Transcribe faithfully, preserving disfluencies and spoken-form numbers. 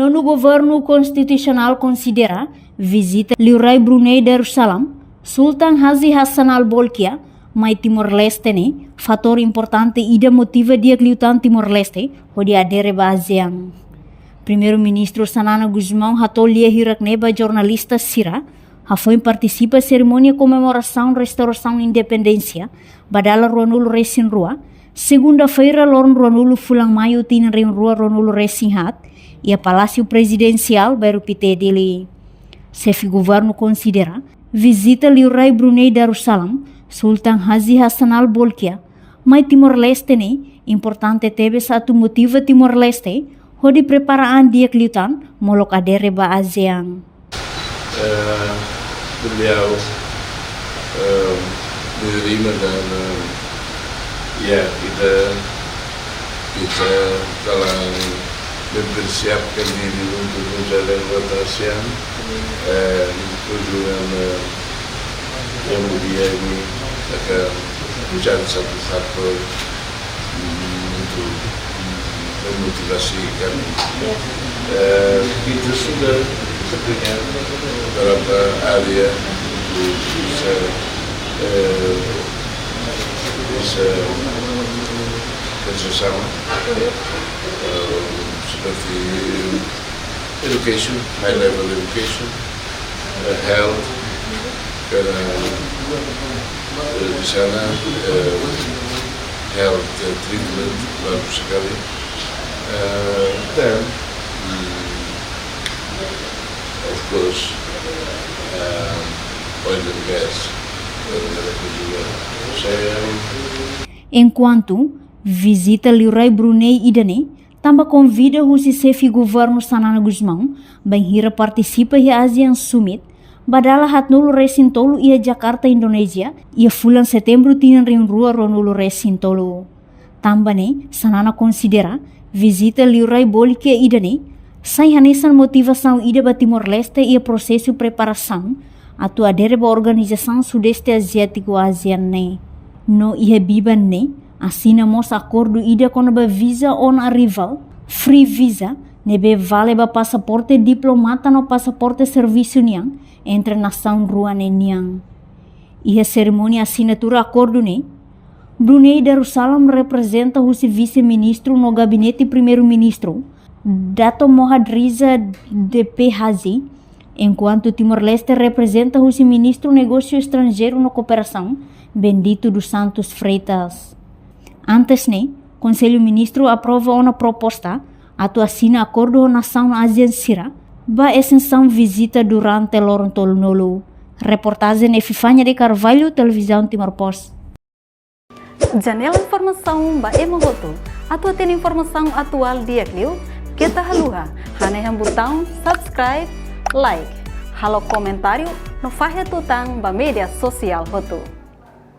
Nonu Governu Konstitusionál konsidera vizita Liurai Brunei Darussalam, Sultan Haji Hassanal Bolkiah, mai Timor-Leste ne'e fatór importante ida motiva di'ak liután Timor-Leste hodi adere ba ASEAN. Primeiru-Ministru Xanana Gusmão hato'o lia hirak ne'e ba jornalista sira, hafoin partisipa serimónia komemorasaun restaurasaun independénsia ba dala ruanulu resin rua, segunda-feira loron ruanulu fulan Maiu tinan rihun rua ruanulu resin haat, iha Palásiu Prezidensiál Bairru Pité, Dili. Xefe Governu konsidera vizita Liurai Brunei Darussalam, Sultan Haji Hassanal Bolkiah, mai Timor-Leste ne'e importante tebes atu motiva Timor-Leste hodi prepara an di'ak liután molok adere ba ASEAN. Eh, beliau, eh, menerima dan, eh, ya, kita, kita telah mempersiapkan diri untuk menjalani ASEAN, eh, kunjungan, eh, yang mulia ini akan menjadi satu faktor untuk memotivasi kami. Eh, kita sudah punya beberapa area untuk bisa, eh, bisa kerjasama, eh, seperti education, high level education, eh, health, karena, eh, di sana, eh, health, eh, treatment bagus sekali. Eh, dan, hmm, of course, eh, oil and gas, eh, juga. Saya Enkuantu vizita Liurai Brunei ida-ne'e tanba konvida husi Xefe Governu Xanana Gusmão, bainhira partisipa iha ASEAN Summit ba dala haatnulu resin tolu iha Jakarta, Indonézia, iha fulan Setembru tinan rihun rua ruanulu resin tolu. Tanba ne'e, Xanana konsidera vizita Liurai Bolkiah ida-ne'e sai hanesan motivasaun ida ba Timor-Leste iha prosesu preparasaun atu adere ba organizasaun Sudeste Aziátiku ASEAN ne'e. No iha biban ne'e asina mós akordu ida kona-ba visa on arrival, free visa, ne'ebé vale ba pasaporte diplomata no pasaporte servisu nian entre nasaun rua ne'e nian. Iha serimónia asinatura akordu ne'e, Brunei Darussalam reprezenta husi Vise-Ministru no Gabinete Primeiru-Ministru, Dato Mohd Riza D P Haji, enkuantu Timor-Leste reprezenta husi Ministru Negósiu Estranjeiru no Kooperasaun, Bendito dos Santos Freitas. Antes ne'e, Konsellu Ministru aprova ona proposta atu asina akordu ho nasaun ASEAN sira ba esensaun vizita durante loron tolunulu. Reportajen Epifania de Carvalho, Televizaun Timor Post. Janela informasaun ba ema hotu. Atu hatene informasaun atuál di'ak liu, keta haluha hanehan butaun subscribe, like, halo komentáriu no fahe tutan ba média sosiál hotu.